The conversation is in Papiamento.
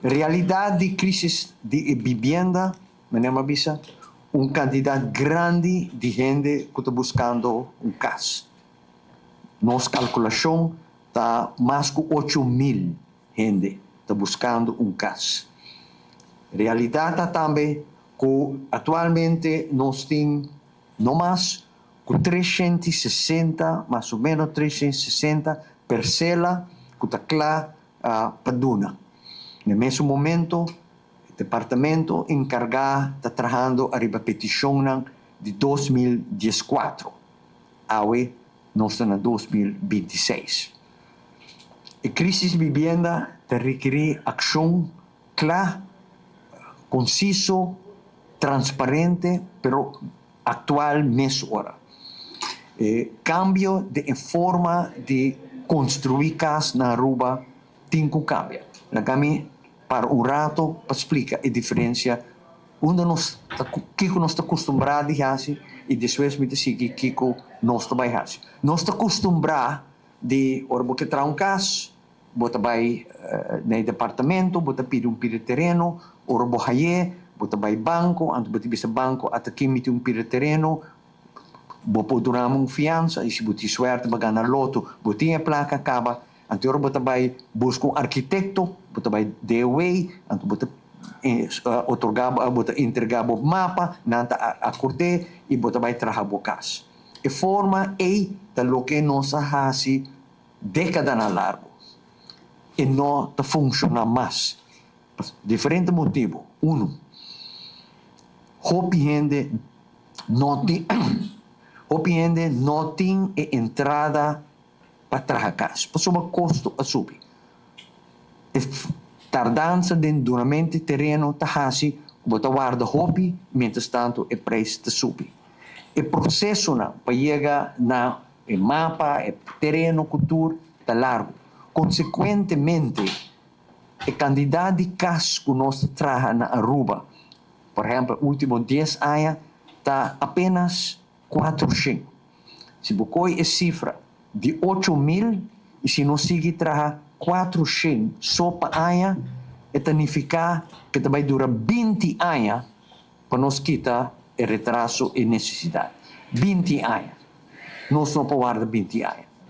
Realidat di krísis di e bibienda, manera mi a bisa, un kantidat grandi di hende ku ta buskando un kas. Nos kalkulashon ta mas ku 8000 hende ta buskando un kas. Realidat ta tambe ku aktualmente nos tin no mas ku 360, mas o ménos 360 persela ku ta kla pa duna. Na e mesun momento e departamento enkargá ta trahando ariba petishonnan di 2014. Awe nos ta na 2026. E krísis bibienda ta rekerí akshon kla, konsiso, transparente, pero aktual mesora. E kambio den e forma di konstruí kas na Aruba tin ku kambia. Laga mi para un rato pa splika e diferensia unda nos ta, kiko nos ta kustumbrá di hasi i despues mi ta sigui kiko nos ta bai hasi. Nos ta kustumbrá di ora bo ke traha un kas, bo ta bai na e departamento, bo ta pidi un pida tereno, ora bo haye, bo ta bai banko, anto bo ta bisa banko ata aki mi tin un pida tereno, bo por duna mi un fiansa i si bo tin suerte bo gana loto, bo tin e plaka kaba, anto ora bo ta bai buska un arkitekto, bo ta bai DOW, anto bo ta otorga bo ta entrega bo mapa, nan ta akord'é i bo ta bai traha bo kas. E forma ei ta loke nos a hasi dékadanan largu. E no ta funshoná mas pa diferente motibu. Unu, hopi hende no tin e entrada pa traha kas, pasobra kosto a subi. E tardansa den dunamentu di tereno ta hasi ku bo ta warda hopi, mientras tantu e preis ta subi. E prosesonan pa yega na e mapa, e tereno ku tur ta largu. Konsekuentemente, e kantidat di kas ku nos ta traha na Aruba, por ehèmpel, último 10 aña, ta apenas 400. Si bo kohe e sifra di 8000 i si nos sigui traha 400 so pa aña, e ta nifiká ku ta bai dura 20 aña pa nos kita e retraso i nesesidat. 20 aña. Nos no por warda 20 aña.